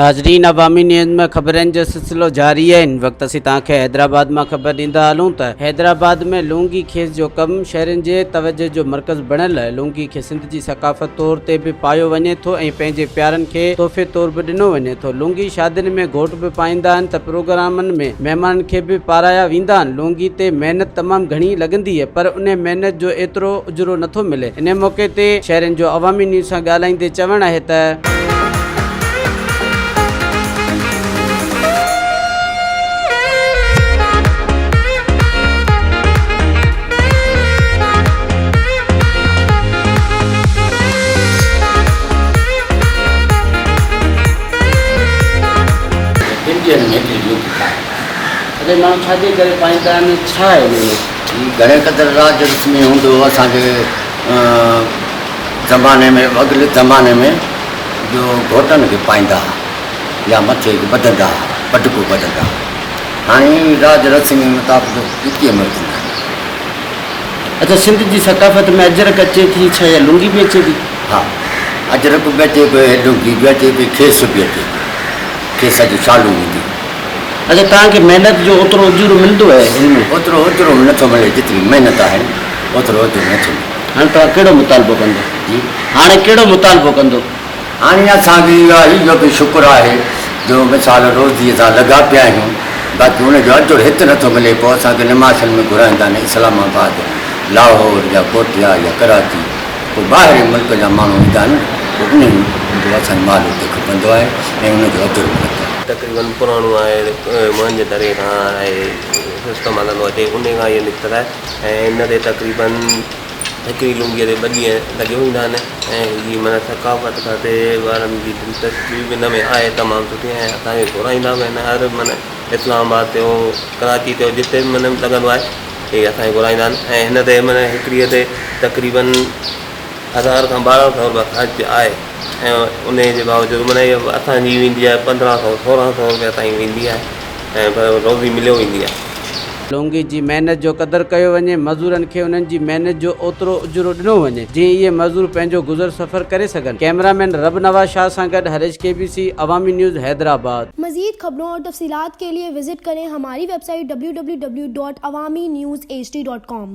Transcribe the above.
ناظرين عوامي نيوز ۾ خبرن جو سلسلو جاري آهي هن وقت اسين توهان کي حيدرآباد مان خبر ڏيندا هلون ته حيدرآباد ۾ لونگي کيس جو ڪم شهرين جي توجه جو مرڪز بڻيل آهي لونگي کي سنڌ جي ثقافت طور تي به پايو وڃي ٿو ۽ پنهنجي پيارن کي تحفي طور به ڏنو وڃي ٿو لونگي شادين ۾ گهوٽ به پائيندا آهن ته پروگرامن ۾ مهمانن کي به پارايا ويندا آهن لونگي تي محنت تمام گهڻي لڳندي آهي پر انهي محنت جو ايترو اجورو نٿو ملي انهي موقعي تي شهرين جو عوامي نيوز سان ڳالهائيندي چوڻ آهي ته. ٻن ڏينهن ۾ هڪڙي لوڪي ٺاهي. اڳي ماڻهو ڇا جي ڪري پائيندا آهن ڇا آهي انهي ۾. هي گهڻي قدر راڄ رس ۾ هوندو هو اسان جي زماني ۾ اڳلي زماني ۾ جو گهوٽن کي پائيندا ها يا مٿي کي ٻڌندا ها پٽڪو ٻڌندا ها هاڻي راڄ رسمي مطابق ڳچيء ۾ وجهندا آهن. اڇا سنڌ جي ثقافت ۾ اجرڪ اچي ٿي ڇا يا لونگي به اچي ٿي؟ ها اجرڪ به اچي پئي لونگي به اچي پئي کيس به اچي پئي کيس جون شالون هونديون. اڇا توهان کي محنت جو اوترو اجورو ملندو آهي هن ۾؟ اوترو اجورو نٿو ملي جيتري محنت آهي اوترو اجورو نٿو ملي. هاڻي توهان ڪهڙو مطالبو ڪندو؟ جي؟ هاڻي ڪهڙو مطالبو ڪندو؟ هاڻي اسان کي اهو به شڪر آهي جو مثال روزيء سان لڳا پيا آهيون باقي ان جو اجر هت نٿو ملي پوء اسان کي نماشن ۾ گهرائيندا آهن اسلام آباد، لاهور يا ڪوئٽيا يا ڪراچي پوء ٻاهرين ملڪ جا ماڻهو ايندا آهن پوء انهن جو اسان کي مال اتي کپندو آهي ۽ ان جو اجر ملندو آهي. تقريبن پراڻو آهي موهن جي دڙي کان آهي سسٽم هلندو اچي انهي کان اهو نڪتل آهي ۽ ان تي تقريبن هڪڙي لونگيء تي ٻه ڏينهن لڳي ويندا آهن ۽ هي معنيٰ ثقافت کاتي وارن جي دلچسپي به ان ۾ آهي تمام سٺي ۽ اسان کي گهرائيندا به آهن هر معنيٰ اسلام آباد ٿيو ڪراچي ٿيو جتي به معنيٰ لڳندو آهي هي اسان کي گهرائيندا آهن ۽ هن تي معنيٰ هڪڙيء تي تقريبن هزار کان ٻارهن سئو روپيا خرچ آهي ۽ انهيء جي باوجود معنيٰ اها اسان جي ويندي آهي پندرهن سئو سورهن سئو روپيا تائين ويندي آهي ۽ پر روزي مليو ويندي آهي. لونگي جي محنت جو قدر ڪيو وڃي، مزورن کي انهن جي محنت جو اوترو اجورو ڏنو وڃي، جيئن اهي مزور پنهنجو گذر سفر ڪري سگهن. ڪئميرا مين رب نواز شاهه سان گڏ Harish K B C, Awami news, Hyderabad. مزيد خبرون اور تفصيلات کے لئے وزٽ کریں ہماری ویب سائٹ www.awamiNewsHD.com.